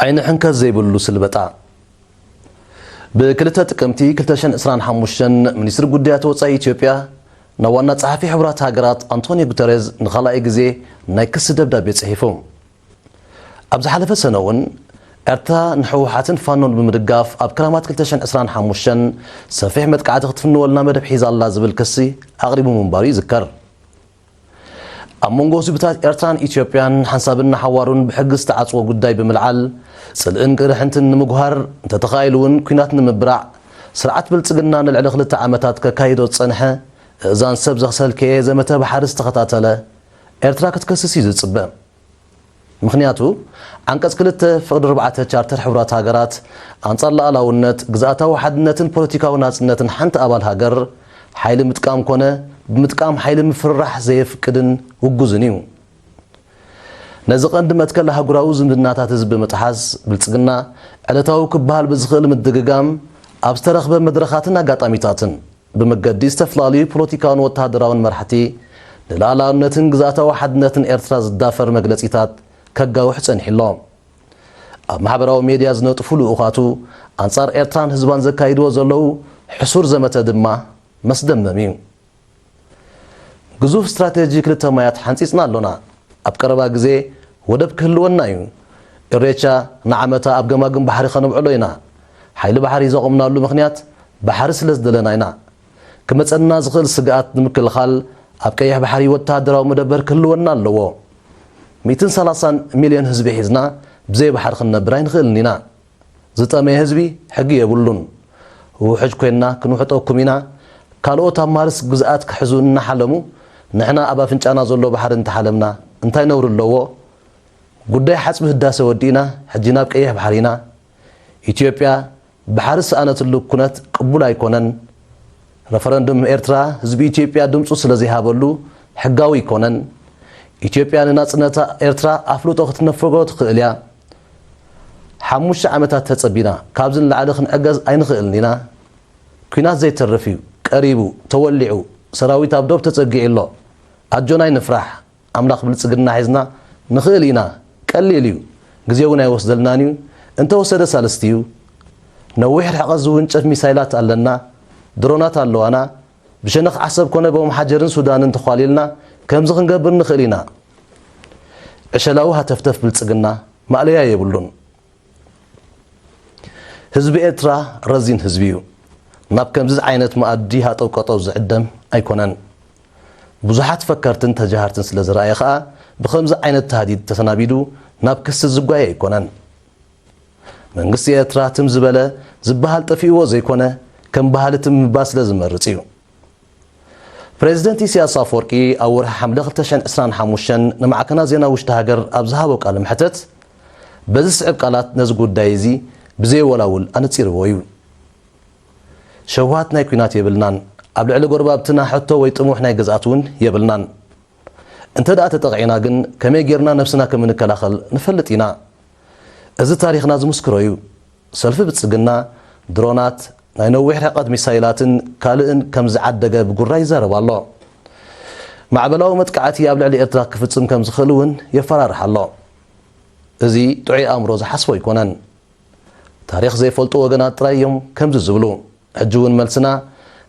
ዓይኒ ሕንከት ዘይብሉ ስልበጣ። ብ2 ጥቅምቲ ክልተ ሽሕን ዕስራን ሓሙሽተን ሚኒስትሪ ጉዳያት ወጻኢ ኢትዮጵያ ናብ ዋና ጸሓፊ ሕቡራት ሃገራት ኣንቶኒዮ ጉተሬዝ ንኻልኣይ ግዜ ናይ ክሲ ደብዳቤ ጽሒፉ። ኣብ ዝሓለፈ ሰነ እውን ኤርትራ ንህወሓትን ፋኖን ብምድጋፍ ኣብ ክራማት ክልተ ሽሕን ዕስራን ሓሙሽተን ሰፊሕ መጥቃዕቲ ክትፍንወልና መደብ ሒዛ ኣላ ዝብል ክሲ ኣቕሪቡ ምንባሩ ይዝከር። ኣብ መንጎ ህዝብታት ኤርትራን ኢትዮጵያን ሓንሳብን ንሓዋሩን ብሕጊ ዝተዓጽወ ጉዳይ ብምልዓል ጽልእን ቅርሕንትን ንምጉሃር እንተተኻኢሉ እውን ኲናት ንምብራዕ ስርዓት ብልጽግና ንልዕሊ ክልተ ዓመታት ከካይዶ ዝጸንሐ እእዛን ሰብ ዘሰልከየ ዘመተ ባሕሪ ዝተኸታተለ ኤርትራ ክትከስስ እዩ ዝጽበ። ምኽንያቱ ዓንቀጽ ክልተ ፍቕዲ ኣርባዕተ ቻርተር ሕቡራት ሃገራት ኣንጻር ሉዓላውነት፣ ግዝኣታዊ ሓድነትን ፖለቲካዊ ናጽነትን ሓንቲ ኣባል ሃገር ሓይሊ ምጥቃም ኮነ ብምጥቃም ሓይሊ ምፍርራሕ ዘየፍቅድን ውጉዝን እዩ። ነዚ ቀንዲ መትከል ኣህጉራዊ ዝምድናታት እዚ ብምጥሓስ ብልጽግና ዕለታዊ ክበሃል ብዝኽእል ምድግጋም ኣብ ዝተረኽበ መድረኻትን ኣጋጣሚታትን ብመገዲ ዝተፈላለዩ ፖለቲካውን ወተሃደራውን መራሕቲ ንሉዓላውነትን ግዝኣታዊ ሓድነትን ኤርትራ ዝዳፈር መግለጺታት ከጋውሕ ጸኒሑ ኣሎ። ኣብ ማሕበራዊ ሜድያ ዝነጥፉ ልኡኻቱ ኣንጻር ኤርትራን ህዝባን ዘካይድዎ ዘለዉ ሕሱር ዘመተ ድማ መስደመም እዩ። ግዙፍ ስትራቴጂ ክልተ ማያት ሓንጺጽና ኣሎና። ኣብ ቀረባ ግዜ ወደብ ክህልወና እዩ። ኢሬቻ ንዓመታ ኣብ ገማግም ባሕሪ ከነብዕሎ ኢና። ሓይሊ ባሕሪ ዘቖምናሉ ምኽንያት ባሕሪ ስለ ዝደለና ኢና። ክመጸና ዝኽእል ስግኣት ንምክልኻል ኣብ ቀይሕ ባሕሪ ወተሃደራዊ መደበር ክህልወና ኣለዎ። ሚእትን ሰላሳን ሚልዮን ህዝቢ ሒዝና ብዘይ ባሕሪ ክንነብር ኣይንኽእልን ኢና። ዝጠመየ ህዝቢ ሕጊ የብሉን። ውሕጅ ኮይንና ክንውሕጠኩም ኢና። ካልኦት ኣብ ማርስ ግዝኣት ክሕዙ እናሓለሙ ንሕና ኣብ ኣፍንጫና ዘሎ ባሕሪ እንተሓለምና እንታይ ነውሪ ኣለዎ? ጉዳይ ሓጽቢ ህዳሰ ወዲእና ሕጂ ናብ ቀይሕ ባሕሪ ኢና። ኢትዮጵያ ባሕሪ ዝሰኣነትሉ ኩነት ቅቡል ኣይኮነን። ረፈረንዱም ኤርትራ ህዝቢ ኢትዮጵያ ድምጹ ስለ ዘይሃበሉ ሕጋዊ ኣይኮነን። ኢትዮጵያ ንናጽነታ ኤርትራ ኣፍልጦ ክትነፈጎ ትኽእል እያ። ሓሙሽተ ዓመታት ተጸቢና ካብዚ ንላዕሊ ክንዕገዝ ኣይንኽእልን ኢና። ኲናት ዘይተርፍ እዩ። ቀሪቡ፣ ተወሊዑ፣ ሰራዊት ኣብ ዶብ ተጸጊዑ ኣሎ። ኣጆና ኣይንፍራሕ። ኣምላኽ ብልጽግና ሒዝና ንኽእል ኢና። ቀሊል እዩ። ግዜ እውን ኣይወስደልናን እዩ። እንተወሰደ ሳልስቲ እዩ። ነዊሕ ርሕቐት ዝውንጨፍ ሚሳይላት ኣለና። ድሮናት ኣለዋና። ብሸነኽ ዓሰብ ኮነ ብኦም ሓጀርን ሱዳንን ተዃሊልና ከምዚ ክንገብር ንኽእል ኢና። ዕሸላዊ ሃተፍተፍ ብልጽግና ማእለያ የብሉን። ህዝቢ ኤርትራ ረዚን ህዝቢ እዩ። ናብ ከምዚ ዓይነት መኣዲ ሃጠው ቀጠው ዝዕደም ኣይኮነን። ብዙሓት ፈከርትን ተጃሃርትን ስለ ዝረኣየ ኸኣ ብኸምዚ ዓይነት ታህዲድ ተሰናቢዱ ናብ ክሲ ዝጓየ ኣይኮነን። መንግስቲ ኤርትራ ትም ዝበለ ዝበሃል ጠፊእዎ ዘይኮነ ከም ባህሊ ትም ምባል ስለ ዝመርጽ እዩ። ፕሬዚደንት ኢሳያስ ኣፈወርቂ ኣብ ወርሒ ሓምለ ክልተ ሽሕን ዕስራን ሓሙሽተን ንማዕከናት ዜና ውሽጢ ሃገር ኣብ ዝሃቦ ቃለ መሕተት በዚ ዝስዕብ ቃላት ነዚ ጉዳይ እዚ ብዘየወላውል ኣነጺርዎ እዩ። ሸውሃት ናይ ኲናት የብልናን። ኣብ ልዕሊ ጎረባብትና ሕቶ ወይ ጥሙሕ ናይ ግዝኣት እውን የብልናን። እንተ ደኣ ተጠቒዕና ግን ከመይ ጌርና ነብስና ከም እንከላኸል ንፈልጥ ኢና። እዚ ታሪኽና ዝምስክሮ እዩ። ሰልፊ ብልጽግና ድሮናት፣ ናይ ነዊሕ ርሕቀት ሚሳይላትን ካልእን ከም ዝዓደገ ብጉራ ይዛረብ ኣሎ። ማዕበላዊ መጥቃዕቲ ኣብ ልዕሊ ኤርትራ ክፍጽም ከም ዝኽእል እውን የፈራርሕ ኣሎ። እዚ ጥዑይ ኣእምሮ ዝሓስቦ ኣይኮነን። ታሪኽ ዘይፈልጡ ወገናት ጥራይ እዮም ከምዚ ዝብሉ። ሕጂ እውን መልስና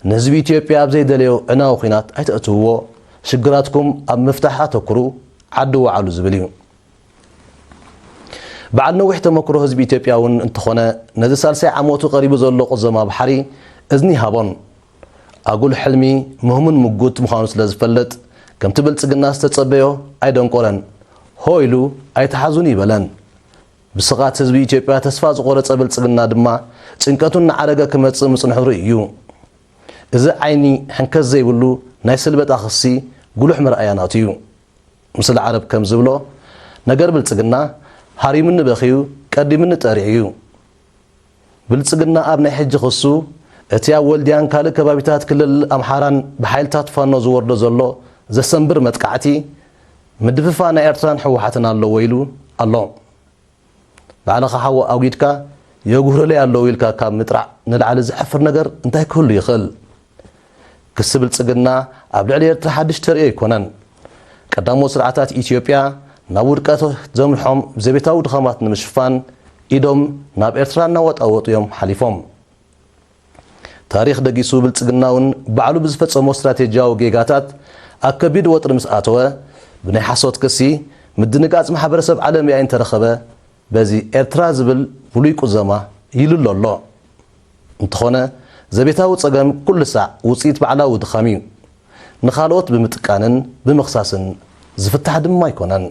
ንህዝቢ ኢትዮጵያ ኣብ ዘይደለዮ ዕናዊ ኲናት ኣይተእትውዎ፣ ሽግራትኩም ኣብ ምፍታሕ ኣተኩሩ፣ ዓዲ ወዓሉ ዝብል እዩ። በዓል ነዊሕ ተመክሮ ህዝቢ ኢትዮጵያ እውን እንተኾነ ነዚ ሳልሳይ ዓመቱ ቀሪቡ ዘሎ ቁዘማ ባሕሪ እዝኒ ይሃቦን። ኣጉል ሕልሚ ምህሙን ምጉት ምዃኑ ስለ ዝፈልጥ ከምቲ ብልጽግና ዝተጸበዮ ኣይደንቆረን። ሆ ኢሉ ኣይትሓዙኒ ይበለን። ብስቓት ህዝቢ ኢትዮጵያ ተስፋ ዝቖረጸ ብልጽግና ድማ ጭንቀቱ እናዓረገ ክመጽእ ምጽንሑ ርእዩ እዩ። እዚ ዓይኒ ሕንከት ዘይብሉ ናይ ስልበጣ ክሲ ጉሉሕ መርኣያ ናቱ እዩ። ምስለ ዓረብ ከም ዝብሎ ነገር ብልጽግና ሃሪሙኒ በኽዩ ቀዲሙኒ ጠሪዑ እዩ። ብልጽግና ኣብ ናይ ሕጂ ክሱ እቲ ኣብ ወልድያን ካልእ ከባቢታት ክልል ኣምሓራን ብሓይልታት ፋኖ ዝወርዶ ዘሎ ዘሰንብር መጥቃዕቲ ምድፍፋእ ናይ ኤርትራን ህወሓትን ኣለዎ ኢሉ ኣሎ። ባዕልኻ ሓዊ ኣጒድካ የጉህሩለይ ኣለዉ ኢልካ ካብ ምጥራዕ ንላዕሊ ዘሕፍር ነገር እንታይ ክህሉ ይኽእል? ክሲ ብልጽግና ኣብ ልዕሊ ኤርትራ ሓድሽ ተርእዮ ኣይኮነን። ቀዳሞት ስርዓታት ኢትዮጵያ ናብ ውድቀት ዘምርሖም ዘቤታዊ ድኻማት ንምሽፋን ኢዶም ናብ ኤርትራ እናወጣወጡ እዮም ሓሊፎም። ታሪኽ ደጊሱ ብልጽግና እውን ባዕሉ ብዝፈጸሞ ስትራቴጂያዊ ጌጋታት ኣብ ከቢድ ወጥሪ ምስ ኣተወ፣ ብናይ ሓሶት ክሲ ምድንጋጽ ማሕበረሰብ ዓለም ያኢ እንተረኸበ፣ በዚ ኤርትራ ዝብል ፍሉይ ቁዘማ ይልሎ ኣሎ። እንተኾነ፣ ዘቤታዊ ጸገም ኩሉ ሳዕ ውጽኢት ባዕላዊ ድኻም እዩ። ንኻልኦት ብምጥቃንን ብምኽሳስን ዝፍታሕ ድማ ኣይኮነን።